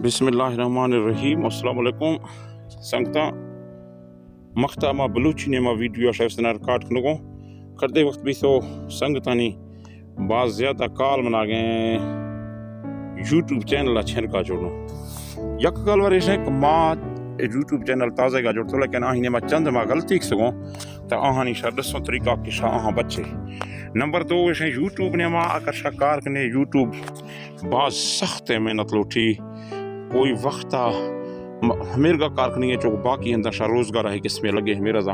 بسم اللہ الرحمن الرحیم۔ السلام علیکم سنگتاں، مختا ما بلوچی نیما ویڈیو شاید سنا ریکارڈ کنگوں۔ کردے وقت بھی تو سنگتانی باز زیادہ کال منا گئے یوٹیوب چینل اچھن کا جوڑو۔ یک گل وریش ہے کہ ما یوٹیوب چینل تازہ کا جوڑ تو، لیکن آہی نیما چند ما غلطی سگوں، تا آہانی شر دسوں طریقہ کہ شا آہاں بچے۔ نمبر دو ایش ہے، یوٹیوب نیما اگر شا کار کنے، یوٹیوب باز سخت ہے، محنت لوٹی۔ کوئی وقت آ م-، ہمیرگا کار کنی ہے، چونکہ باقی ہندا شا روزگار ہے، قسمے لگے ہمیرا زا۔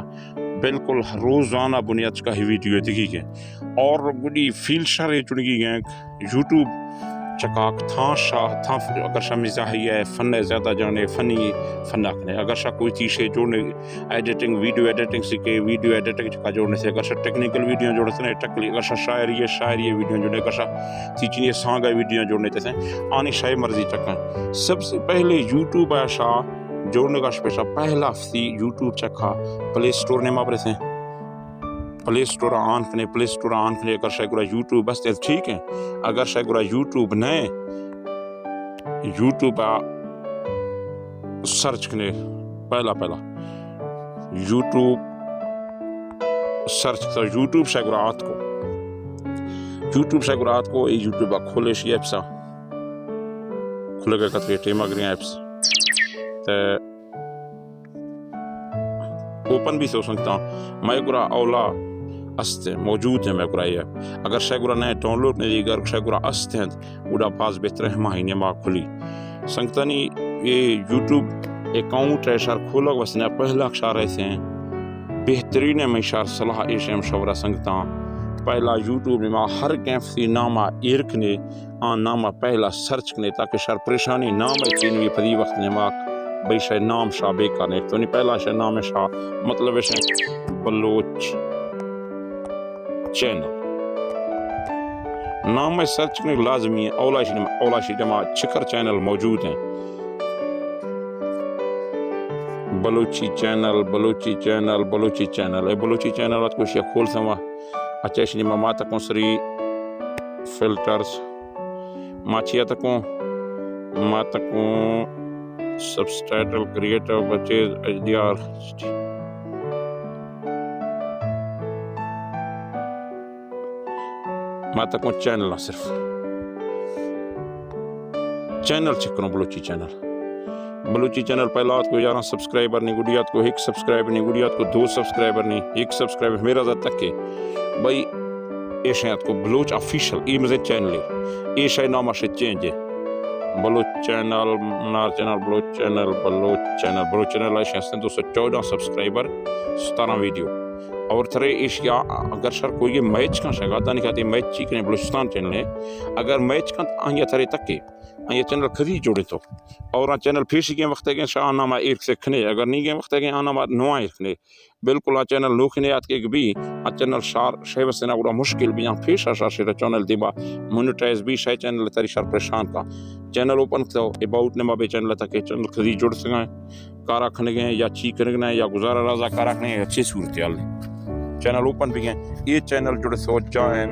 بالکل روزانہ بنیاد کا ہی ویڈیو دکھی گئے۔ اور گڈی فیلڈ شا رے چنگی گئے، یوٹیوب چکاک تھا شا، تھا ف-، اگر شا مزاحی ہے، فن ہے زیادہ جانے، فنی فن کنے۔ اگر شا کوئی چیز ہے جوڑنے، ایڈیٹنگ، ویڈیو ایڈیٹنگ سیکھے، ویڈیو ایڈیٹنگ چکا جوڑنے سے، اگر شا ٹیکنیکل ویڈیو جوڑتے ہیں، ٹیکنیکل، اگر شا شاعری ہے، شاعری ویڈیو جوڑنے، اگر شا تیچنی سانگ ویڈیو جوڑنے تے سے، آنی شاعر مرضی چکا۔ سب سے پہلے یوٹیوب آ شا جوڑنے کا پیشا پہلا فتی یوٹیوب چکا پلے سٹور نیما برے سے۔ پلے سٹور آن کنے، پلے سٹور آن کنے، اگر شا گرا یوٹیوب بس تے ٹھیک ہے، اگر شا گرا یوٹیوب نہ، یوٹیوب آ سرچ کنے، پہلا پہلا یوٹیوب سرچ کتا، یوٹیوب شا گرا آت کو، یوٹیوب شا گرا آت کو، اے یوٹیوب آ کھولے شی ایپس آ، کھلے گئے کترے ٹیم اگرے ایپس تے اوپن بھی سو سنگتا، مئے گرا اولا است ہیں، موجود ہیں مئے گرا یہ۔ اگر شے گرا نئے ڈاؤنلوڈ نہیں، اگر شے گرا است ہیں، گڑا باز بہتر ہے، ہماہی نیما کھلی۔ سنگتانی یہ یوٹیوب اکاؤنٹ ہے، شار کھولگ وسنا پہلا شار ایسے ہیں۔ بہترین ہے، میں شار صلاح ایش ہے، مشورہ سنگتا۔ پہلا یوٹیوب نیما ہر کیف سی ناما ایر کنے، آ ناما پہلا سرچ کنے، تاکہ شار پریشانی نام ہے چینوی پدی وقت نیما بھئی شے نام شا بے کنے۔ تو نی پہلا شے نام شا، مطلب شے بلوچ چینل۔ نام میں سرچ کرنے لازمی ہے۔ اولا شی، اولا شی جمع چکر چینل موجود ہیں۔ بلوچی چینل، بلوچی چینل، بلوچی چینل۔ اے بلوچی چینل ات کو شی کھول سما۔ اچھا، شی ما، ما تکوں سری فلٹرز۔ ما چیا تکوں؟ ما تکوں سبٹائٹل کریئیٹر بچے ایچ ڈی آر۔ ما تکوں چینل نہ صرف۔ چینل چیک کروں، بلوچی چینل۔ بلوچی چینل پہلا آت کو یارہ سبسکرائبر نہیں، گڈی آت کو ایک سبسکرائبر نہیں، گڈی آت کو دو سبسکرائبر نہیں، ایک سبسکرائبر میرا زد تک ہے۔ بھئی، ایشے آت کو بلوچ آفیشل، اے مزے چینل ہے۔ ایشے نام آشے چینج ہے۔ بلوچ چینل، منار چینل، بلوچ چینل، بلوچ چینل، بلوچ چینل ایشے ہستیں دو سو چودہ سبسکرائبر، ستارہ ویڈیو۔ اور ترے ایشیا اگر شر کوئی میچ کا شگا، دانی کہتے میچ چی کریں، بلوچستان چینل ہے۔ اگر میچ کا آنگیا ترے تک ہے، آنگیا چینل کدی جوڑے تو۔ اور آ چینل پیشی گئے وقت گئے شاہ نامہ ایر سکھنے، اگر نہیں گئے وقت گئے آ نامہ نواں ایر کھنے۔ بالکل آ چینل نوکھنے آت کے بھی، آ چینل شار شے وسنا گڑا مشکل بھی، آ پیش آ شار شے چینل دیما مونیٹائز بھی، شے چینل تری شار پریشان کا۔ چینل اوپن تو اباؤٹ نما بے چینل تک چینل کدی جڑ سکا ہے۔ کارا کھنگے ہیں یا چی کھنگنا ہے یا گزارا رازا کارا کھنگے ہیں، اچھی صورتحال ہے۔ چینل اوپن بھی ہیں، یہ چینل جڑ سو جائیں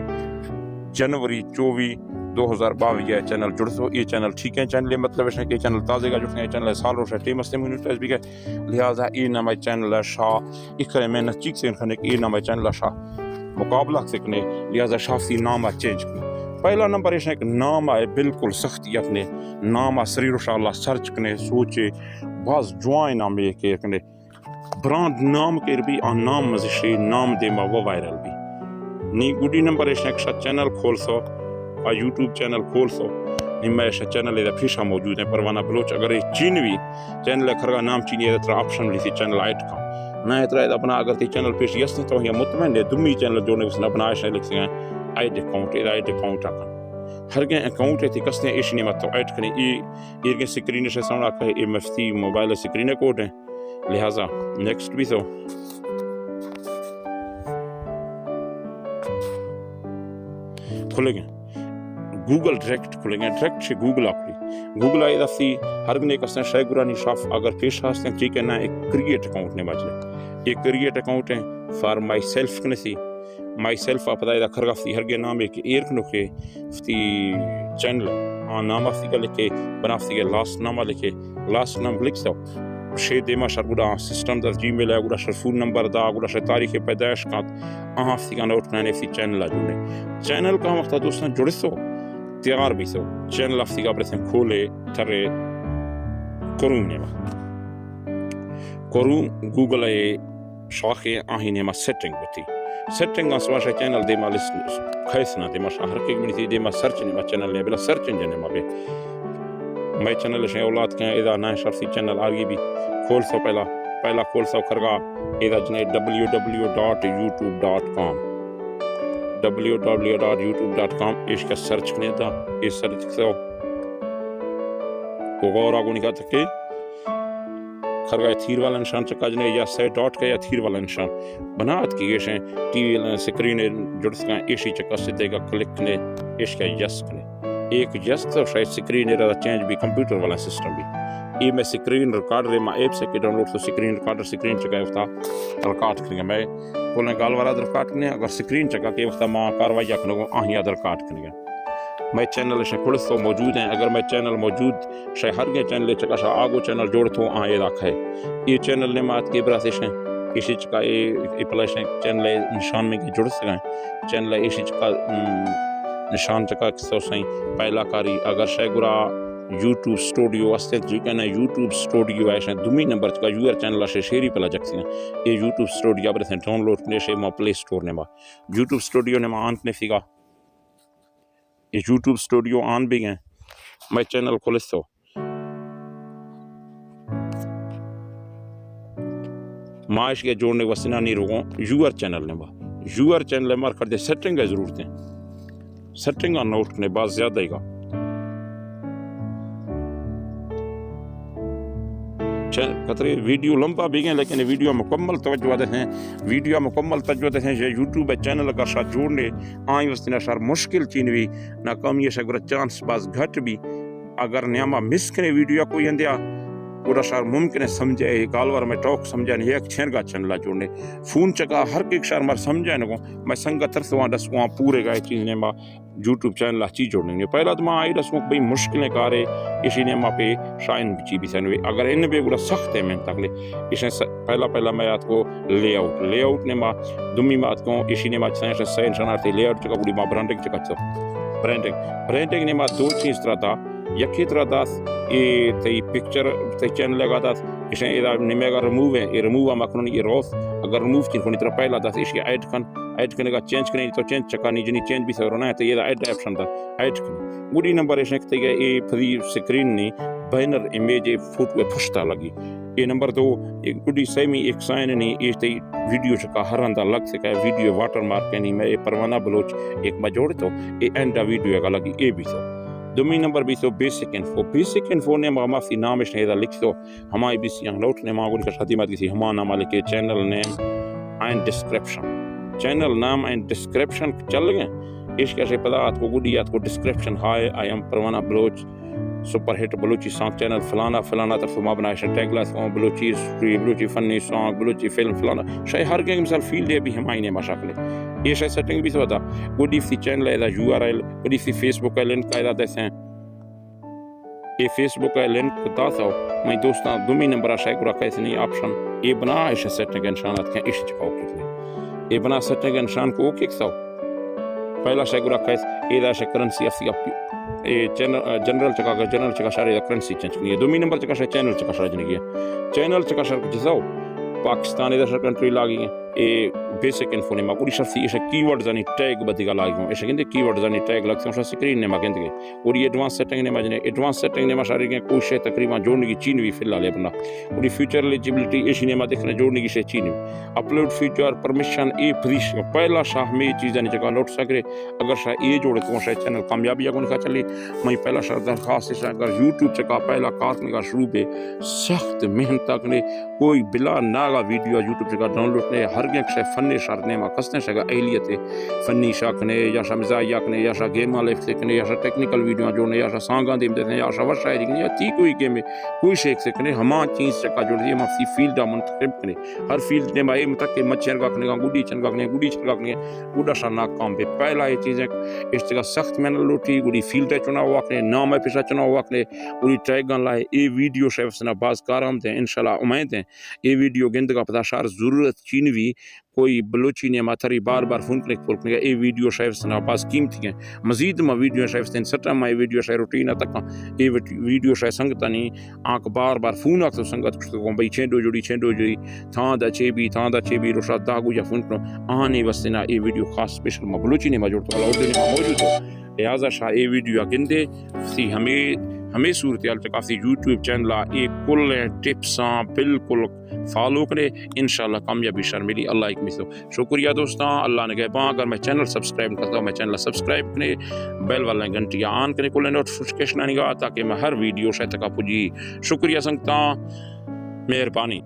جنوری چوبیس دو ہزار باویس ہے چینل جڑ سو، یہ چینل ٹھیک ہے، چینل یہ مطلب ہے کہ چینل تازے کا جڑ سکے، چینل سال روش ہے، ٹیم استے مونیٹائز بھی گئے، لہذا یہ نام چینل ہے شاہ، اکرے محنت چیک سے کھنے کہ یہ نام چینل ہے شاہ مقابلہ سکنے، لہذا شاہ سی نام چینج کنے۔ پہلا نمبر ایش ہے کہ نام ہے بالکل سخت یکنے، نام سری روش اللہ سرچ کنے، سوچے، باز جوائیں نام یہ کہ کنے۔ برانڈ نام کیر بھی، آ نام مزشی نام دیما وہ وائرل بھی۔ نی گڈی نمبر ایش ہے کہ شا چینل کھول سو، آ یوٹیوب چینل کھول سو، نی میں شا چینل ادا پیشا موجود ہیں، پروانہ بلوچ۔ اگر یہ چینوی چینل کھرگا نام چینی ہے، ترا آپشن لیسی چینل ایڈ کا۔ نہ اترا اپنا اگر تی چینل پیش یس تو یا مطمئن ہے، دمی چینل جوڑنے کو سنا بنا ایش لکھ سکیں ایڈ اکاؤنٹ، ادا ایڈ اکاؤنٹ آکن۔ ہر گئے اکاؤنٹ ہے تی کسنے ایش نہیں مت تو ایڈ کنے، ای، ایر گئے سکرین سے سامنا کہ اے مفتی موبائل سکرین کوڈ ہے۔ لہذا نیکسٹ بھی سو کھلے گئے، گوگل ڈائریکٹ کھلے گئے، ڈائریکٹ سے گوگل آ کھلی۔ گوگل آئے دفتی ہر گنے کسن شے گرانی شاف اگر پیش ہستیں، ٹھیک ہے نا، ایک کریئیٹ اکاؤنٹ نے بچے، ایک کریئیٹ اکاؤنٹ ہے فار مائی سیلف کنے سی، مائی سیلف آپ دا کھرگا فتی ہر گے نام ایک ایر کنو کے فتی چینل۔ آ نام ہفتگا لکھے، بنا ہفتگا لاسٹ نام لکھے، لاسٹ نام لکھ سو۔ شے دیما شر گڑا سسٹم دس جی میل ہے، گڑا شر فون نمبر دا، گڑا شر تاریخ پیدائش کات، آ ہفتگا نوٹ کنے فی چینل جوڑے۔ چینل کا وقت دوستاں جڑ سو، تیار بھی سو۔ چینل ہفتگا پر سے کھولے، ترے کروم نے کرو گوگل ء شاخ ء آہی نیما سیٹنگ بوتی۔ سیٹنگ ء سوا شے چینل دیما لسٹ کھیس نہ دیما شا ہر کیک منی دیما سرچ نیما چینل نے بلا سرچ انجن نیما بے۔ مئے چینل شے اولاد کے ادا نہ شرفی چینل آگی بھی کھول سو پہلا، پہلا کھول سو کرگا ادا جنے W W dot YouTube dot com, W W dot YouTube dot com ایش کا سرچ کنے دا، اے سرچ سو کو غور آگونی کا تکے کھرگا تیر والا نشان چکا جنے یا سے ڈاٹ کا یا تیر والا نشان بنا ات کی گیشیں ٹی وی سکرین جڑ سکا ایشی چکا سدھے کا کلک نے ایش کا یس کنے۔ ایک یس تو شاید سکرین را چینج بھی کمپیوٹر والا سسٹم بھی۔ اے میں سکرین ریکارڈر ما ایپ سے کہ ڈاؤنلوڈ تو سکرین ریکارڈر سکرین چکا اتا ریکارڈ کریں میں کولیں گال والا ریکارڈ کریں اگر سکرین چکا کے وقت ما کاروائی کنگو آہیا ریکارڈ کریں۔ مئے چینل شے کھلس تو موجود ہیں۔ اگر مئے چینل موجود شے ہر گے چینل چکا شا آگو چینل جوڑ تو آں ادا کھے۔ اے چینل نے مات کے براسے شے۔ ایشی چکا اے، اے پلے شے چینل نشان میں کے جڑ سکا۔ چینل ایشی چکا، ام، نشان چکا کسو سائیں پہلا کاری۔ اگر شے گرا یوٹیوب سٹوڈیو واسطے جو کنا یوٹیوب سٹوڈیو ہے شے دومی نمبر چکا یو آر چینل شے شیری پلا جکسی۔ اے یوٹیوب سٹوڈیو برسے ڈاؤنلوڈ کنے شے ما پلے سٹور نے ما۔ یوٹیوب سٹوڈیو نے ما آنت نے فیگا۔ اے یوٹیوب سٹوڈیو آن بھی گئے۔ مئے چینل کھلس تو ما ایش کے جوڑنے وسنا نی روگوں یو آر چینل نے با۔ یو آر چینل مار کر دے سیٹنگ ہے ضرورت ہے۔ سیٹنگ آن نوٹ نے باز زیادہ ہی گا۔ چین-، کترے ویڈیو لمبا بھی گئے لیکن ویڈیو مکمل توجہ دے ہیں۔ ویڈیو مکمل توجہ دے ہیں۔ یہ یوٹیوب ہے چینل اگر شاہ جوڑنے آئیں وسنا شار مشکل چین بھی ناکامی ہے شاہ گرا چانس باز گھٹ بھی۔ اگر نیاما مس کنے ویڈیو کوئی اندیا، گڑا شار ممکن ہے سمجھے، اے گالوار میں ٹاک سمجھے نہیں، ایک چھینگا چینل جوڑنے۔ فون چکا ہر ایک شار مار سمجھے نگو، میں سنگت ترسواں ڈسواں پورے گائے چیز نے ما یوٹیوب چینل چیز جوڑنے۔ پہلا تو ما آئی ڈسواں بھئی مشکلیں کارے، اسی نے ما پہ شائن چی بھی سنوے۔ اگر ان بے گڑا سخت ہے محنت اگلے، اسے س-، پہلا پہلا میں آت کو لے آؤٹ، لے آؤٹ نے ما دومی ما آت کو اسی نے ما سائن شنارتے لے آؤٹ چکا گڑی ما برانڈنگ چکا چو۔ برانڈنگ، برانڈنگ نے ما دو چیز ترا دا، یکے ترا داس، اے تئی پکچر، تئی چینل لگا داس، ایشاں ادا نمے اگر ریموو ہے، اے ریموو ہم اکنون اے روس، اگر ریموو چین کنی ترا پہلا داس، ایشی ایڈ کن، ایڈ کنے گا چینج کنے تو چینج چکانی جنی چینج بھی سرو نہ، تو اے ایڈ آپشن دا، ایڈ کن۔ گڈی نمبر ایشاں کہ تئی اے پری سکرین نی بینر امیج اے فوٹو اے پشتا لگی۔ اے نمبر دو، اے گڈی سیمی ایک سائن نی اے تئی ویڈیو چکا ہر ہندا لگ سکا، ویڈیو واٹر مارک یعنی میں اے پروانہ بلوچ ایک بجوڑ تو اے اینڈ ویڈیو کا لگی اے بھی تو۔ دومی نمبر بھی تو بیسک انفو، بیسک انفو نے ما مافی نام اس نے دا لکھ تو ہمائی بی سی انگلوٹ نے ما گون کا شادی مات کسی ہما نام لکھے channel name and description. Channel نام اینڈ ڈسکرپشن چل گئے۔ ایش کیسے پدا آت کو گڈی آت کو ڈسکرپشن ہائے، I am Parwana Baloch, super hit Balochi song channel فلانا فلانا طرف ما بنائے شے ٹیگ لاس کو بلوچی ہسٹری، بلوچی فنی سانگ، بلوچی فلم فلانا۔ شے ہر گنگ مثال فیلڈ ہے بھی ہمائی نے مشاکل۔ یہ شے سیٹنگ بھی سودا۔ گڈی سی چینل ہے دا یو آر ایل، گڈی سی فیس بک ہے لنک ہے دا دیسے۔ اے فیس بک ء لنک دات ء منی دوستاں دومی نمبر ء شے گڑا کیس نی آپشن اے بنا ایش سیٹنگ ء نشان ات کن ایش چکا اوکے کنے۔ اے بنا سیٹنگ ء نشان کو اوکے کسو۔ پہلا شے گڑا کیس اے دا شے کرنسی اف سی اپ اے چینل، جنرل چکا، جنرل چکا شارے دا کرنسی چینج کنی۔ دومی نمبر چکا شے چینل چکا شار جنگی۔ چینل چکا شار جسو پاکستان اے دا شر کنٹری لاگی۔ اے بیسک انفو نے ما گڑی شرفی ایشا کی ورڈز آنی ٹیگ بدیگا لاگی ہوں۔ ایشا گندے کی ورڈز آنی ٹیگ لگ سوں شا سکرین نے ما گندگے۔ گڑی ایڈوانس سیٹنگ نے ما جنے۔ ایڈوانس سیٹنگ نے ما شاری گئے کوئی شے تقریباً جوڑنے کی چین بھی فی الحال ہے بنا۔ گڑی فیوچر ایلیجیبلٹی ایشی نے ما دیکھنے جوڑنے کی شے چین بھی۔ اپلوڈ فیوچر پرمیشن اے پریش پہلا شاہ میں چیزاں نے جگہ نوٹ سکرے۔ اگر شاہ اے جوڑے تو شاہ چینل کامیابی اگون کا چلی۔ میں پہلا شاہ درخواست ہے اگر یوٹیوب چکا پہلا کار نے کا شروع بے سخت محنت تک نے کوئی بلا ناگا ویڈیو یوٹیوب چکا ڈاؤنلوڈ نے ہر گیں شے فن شر نیما کستیں شگا اہلیت فنی شا کنے، یا شا مزاحیہ کنے، یا شا گیماں لفتے کنے، یا شا ٹیکنیکل ویڈیو جوڑنے، یا شا سانگاں دیم دیتے، یا شا وش شاعری کنے، یا تی کوئی گیم، کوئی شے کنے، ہما چیز چکا جوڑ دی، ہما سی فیلڈ منتخب کنے۔ ہر فیلڈ نیما اے متک کہ مچھر کا کنے، گڈی چنگا کنے، گڈی چنگا کنے، گڈا شا ناکام بے۔ پہلا یہ چیزیں اشتگا سخت محنت لوٹی، گڈی فیلڈ چنا ہوا کنے، نام پیشا چنا ہوا کنے، گڈی ٹیگاں لائے۔ اے ویڈیو شے وسنا باز کارآمد ہیں، انشاءاللہ امید ہیں اے ویڈیو گندگا پدا شار ضرورت چینوی کوئی بلوچی نیما تری بار بار فون کنگ پر کنگ۔ اے ویڈیو شے وسنا باز قیمتی ہیں۔ مزید ما ویڈیو شے وسن سٹا ما اے ویڈیو شے روٹین تکا، اے ویڈیو شے سنگتانی آنک بار بار فون آکتو سنگت کشتو کن بھئی چینڈو جوڑی، چینڈو جوڑی، تھان دا چے بی، تھان دا چے بی، روشا دا گو یا فون کنو۔ آنے وسنا اے ویڈیو خاص اسپیشل ما بلوچی نیما جوڑ تو، اردو نیما موجود ہو۔ لہذا شا اے ویڈیو گندے، سی ہمیں، ہمیں صورتحال چکا سی یوٹیوب چینل اے کل ٹپساں بالکل فالو کرے، انشاءاللہ کامیابی شر ملی۔ اللہ ایک مثل۔ شکریہ دوستاں، اللہ نگہبان۔ اگر میں چینل سبسکرائب کرتا ہوں، میں چینل سبسکرائب کرے، بیل والا گھنٹی آن کرے، کل نوٹیفکیشن آنی گا، تاکہ میں ہر ویڈیو شاید تک پجی۔ شکریہ سنگتاں، مہربانی۔